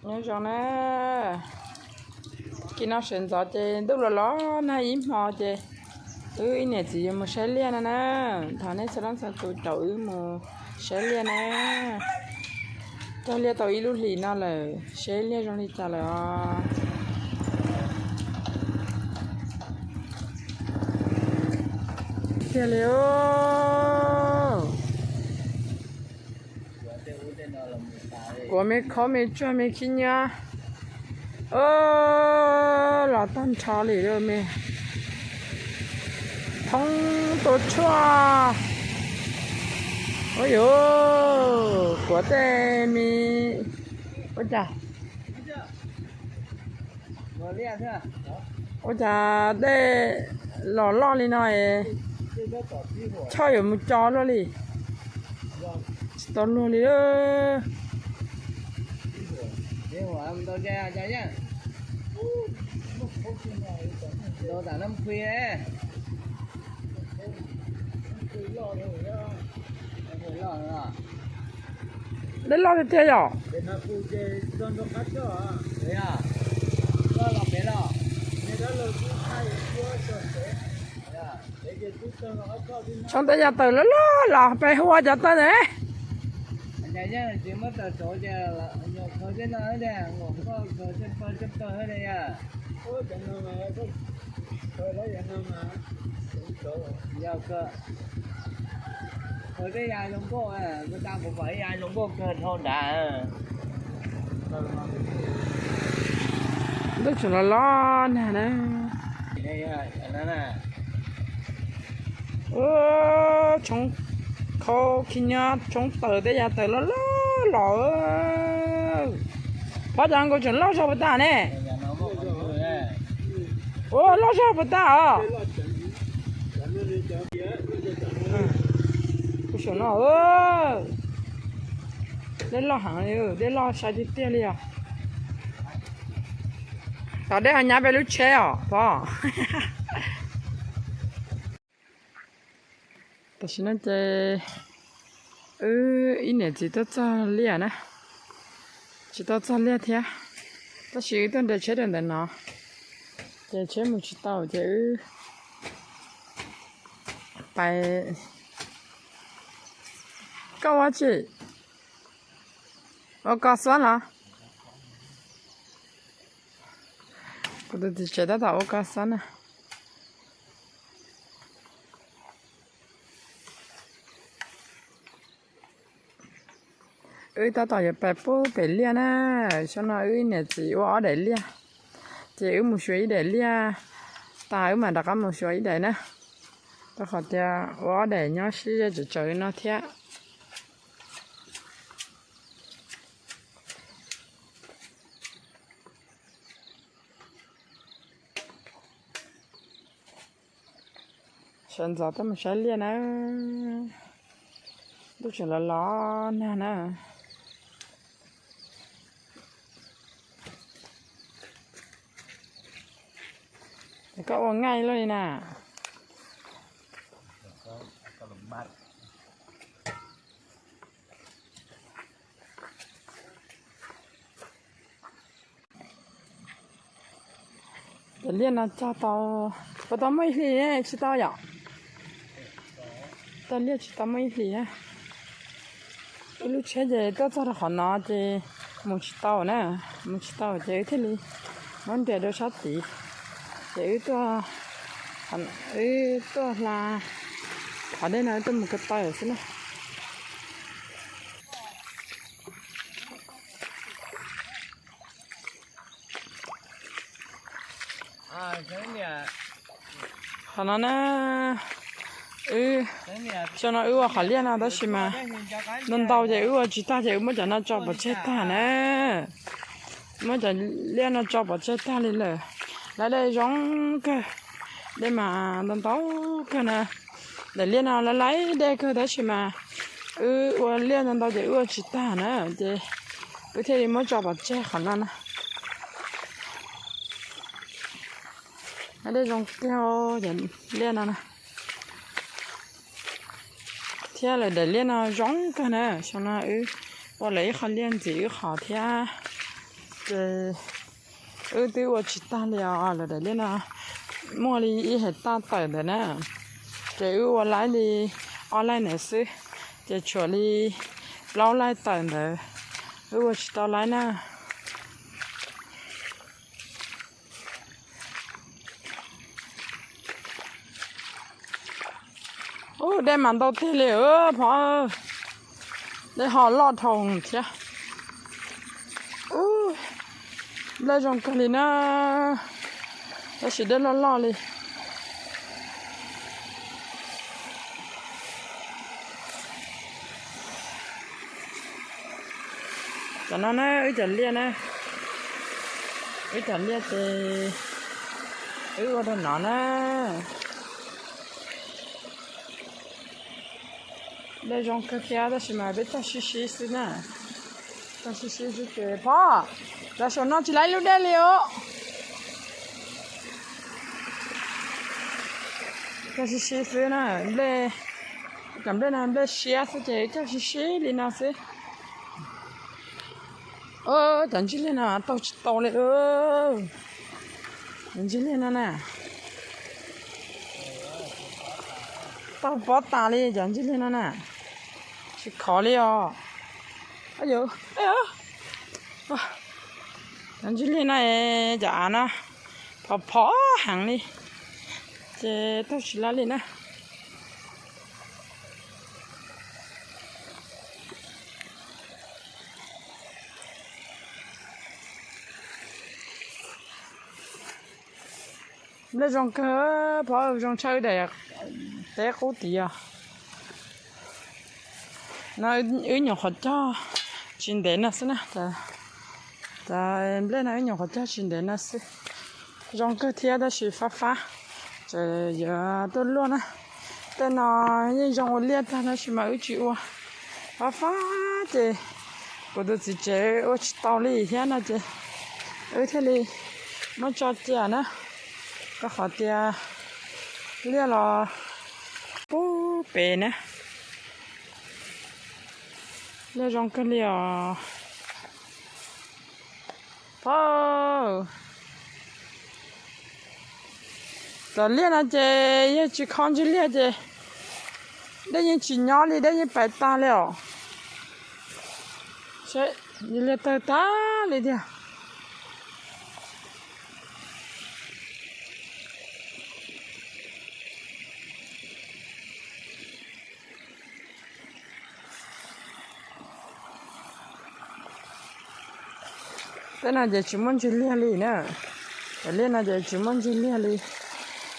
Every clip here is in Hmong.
Nyob zoo na, kis no sawv ntxov ces ntuj los los nag ib hmo ces wb ib niam txiv yuav mus saib liaj no na. Thov nej txhua leej txhua tus caum wb mus saib liaj na. Cog liaj tau ib lub hlis no lawm, seb liaj zoo li cas lawm os. Tiag li. Kuav me khaub me tsuag me khib nyiab, los tag nrho li me thoob tus tshuaj. Ua yuav kuav tej me, ua cas, ua cas dej los loj li no es choj yuav mus co luaj li, tsis tau luag li. Dej loj tiag tiag yom. Tshoob tej yaj tawm loj loj los peb hu ua cov tawg ne. Ntuj tseem los los nag na. Tshoob khaub khib nyob, tshoob tawm tej yaj tawm loj loj los. Pab cov nkaus tseem loj zog puas tag ne? Ua loj zog puas tag os. Kuv saum no, dej loj heev li, dej loj sai tiag tiag li os. Tom dej ho nyab peb lub tsheb os pog. Tam sim no ces wb ib niam txiv tuaj txog liaj na, tsis tau txog liaj thiab, tab sis wb tuaj nres tsheb rau ntawm no, ces tsheb mus tsis tau ces wb pais. Koj ua tsi? Ua kos xob los? Kuv tus txiv tsev tab tom ua kos xob na. Wb tab tom yuav pais pub pem liaj na. Xyoo no wb niam txiv ua ob daim liaj, ces wb mus xyuas ib daim liaj tas wb mam rov qab mus xyuas ib daim na, rau qhov tias ua ob daim nyob sib ze tsawv tsawv no thiab. Sawv ntxov tuaj mus saib liaj na, ntuj tseem los los nag na. Koj ua nqaij luaj li na. Cov liaj no cog tau, puas tau muaj ib hlis ne? Tsis tau yom? Tau liaj tsis tau muaj ib hlis. Wb lub tsheb ces tuaj txog rau qhov no ces mus tsis tau na, mus tsis tau ces wb thiaj li muab nres rau sab tid, ces wb tuaj, wb tuaj hla qhov dej no wb tuaj mus ko taw xwb na. Qhov no na, wb, xyoo no wb ua qhov liaj no tab sis mas ntau ntau ces wb ua tsis tag ces wb muab cov no tso pov tseg tag na. Muab cov liaj no tso pov tseg tag li lawm. Lawv dej zoo kawg, dej mas ntau ntau kawg na. Daim liaj no lawv laib dej kawg tab sis mas wb ua liaj ntau ntau ces wb ua tsis tag na, ces wb thiaj li muab tso pov tseg qhov no na. Dej zoo tiag cov liaj no na. Thiab lawv daim liaj no zoo kawg na, xyoo no wb ua lawv ib qho liaj ntxiv wb qhov thiab. Ces wb twb ua tsis tag li os, lawv daim liaj no muaj li ib hais taj tawm ntawd na, ces wb ua laib li ob laij ntawd xwb, ces tshuav li plaub laij tawm ntawd wb ua tsis tau laib na. Ub, dej mas ntau tiag li, Phov, dej ho loj dhau thiab. Ub, nplej zoo kawg li na, tab sis dej loj loj li. Cov no na, wb cov liaj na, wb cov liaj ces wb ua rau no na. Dej zoo kawg thiab tab sis mas peb cog sib sib xwb na. Cog sib sib xwb ces Phov, los saum no tsis laib lub dej li os. Cog sib sib xwb na, nplej, cov nplej no nplej siab xwb ces cog sib sib li no xwb. Cov ntsis liaj no taug tsis tau li. Cov ntsis liaj no na, taug pob tas li cov ntsis liaj no na, tsis khov li os. Cov ntsis liaj no, cov av no phov phov heev li, ces taug tsis laib li na. Nplej zoo kawg, Phov, zoo tshaj wb daim teb qub tid os. No wb nyuam qhuav cog tsis ntev no xwb na, cov nplej no wb nyuam qhuav cog tsis ntev no xwb. Zoo kawg thiab tab sis fab fab, tseem yuav tuaj luaj na. Tej no yeej zoo ua liaj tag tab sis mas wb tsis ua, fab fab ces kuv tus txiv tsev ua tsis tau li thiab no ces wb thiaj li muab tso cia na, rau qhov tias liaj los pub pem na. Liaj zoo kawg li os. Pab, cov liaj no ces yog tsis kho ntsis liaj ces dej yeej tsis nyob li, dej yeej pais tag li os. Liaj tawg tag li tiag. Tej no ces tsis muaj ntsis liaj li na. Cov liaj no ces tsis muaj ntsis liaj li.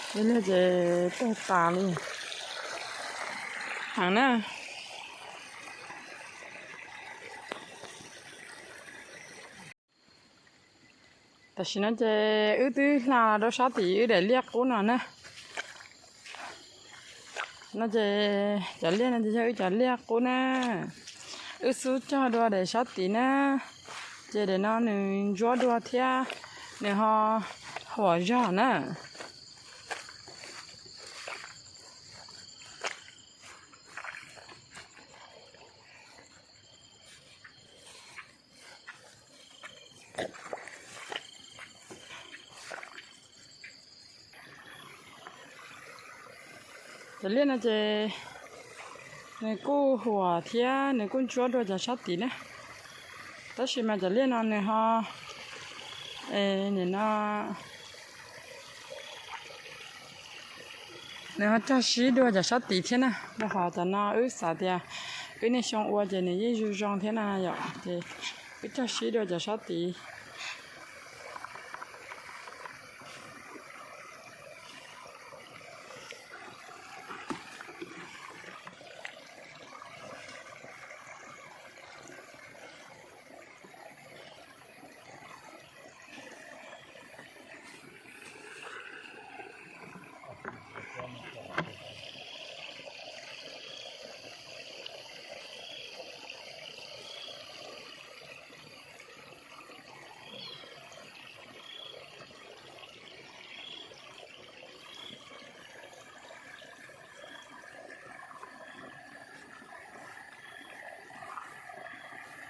Ntsis liaj ces tawg tas li heev na. Tam sim no ces wb twb hla rau sab tim wb daim liaj qub no na. No ces cov liaj no ces yog wb cov liaj qub na. Wb xub cog dua daim sab tid na, ces daim no nws ntsuab dua thiab nws ho huam zog na. Cov liaj no ces nws kuj huam thiab nws kuj ntsuab dua cov sab tid na. Tab sis mas cov liaj no nws ho, nim no nws ho cog sib dua cov sab tid thiab na, rau qhov cov no wb xav tias wb niaj xyoo ua ces nws yeej zoo zoo thiab na yom, ces wb cog sib dua cov sab tid.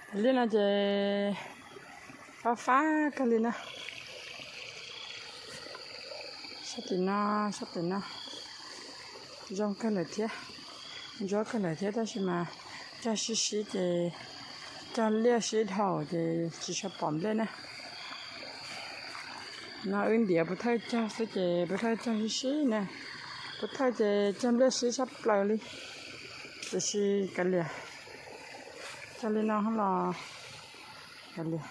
Cov liaj no ces Fab fab kawg li na. Sab tim no, sab tim no zoo kawg lawm thiab, ntsuab kawg lawm thiab, tab sis mas cog sib sib ces, cog liaj sib dhau ces tsis tshua pom nplej na. No wb ntiav pov thawj cog xwb ces pov thawj cog sib sib na. Pov thawj ces cog nplej sib tshaj plaws li. Tiam sis kav liam, cog li no los kav liam.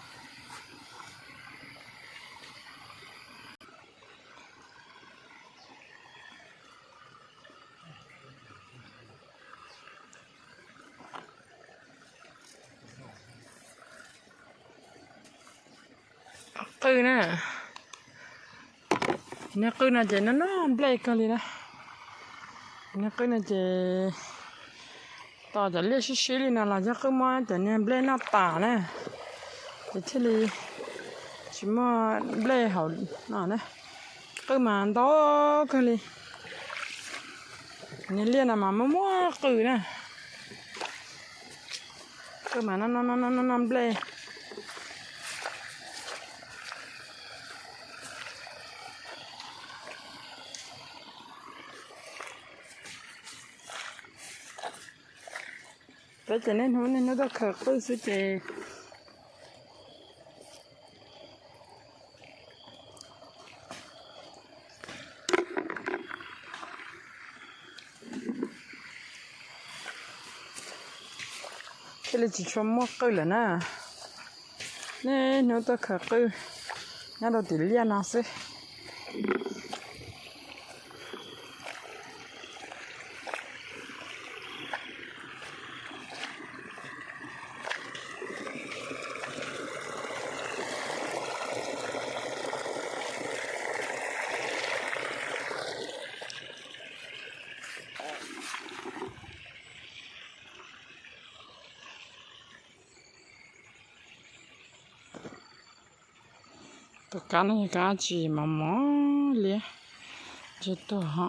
Qwj na, niag qwj no ces noj noj nplej kawg li na. Niag qwj no ces tos cov liaj sib sib li no los yog qwj muab cov niag nplej noj tas na, ces thiaj li tsis muaj nplej hauv no na. Qwj mas ntau kawg li. Niag liaj no mas muaj muaj qwj na. Qwj mas noj noj nplej. Peb ces niaj hnub niaj hnub tuaj khaws qwj xwb ces thiaj li tsis tshua muaj qwj lawm na. Niaj hnub tuaj khaws qwj nyob rau tim liaj no xwb. Tus kab no yog kab tsis mos mos liab, ntshe tuag ho.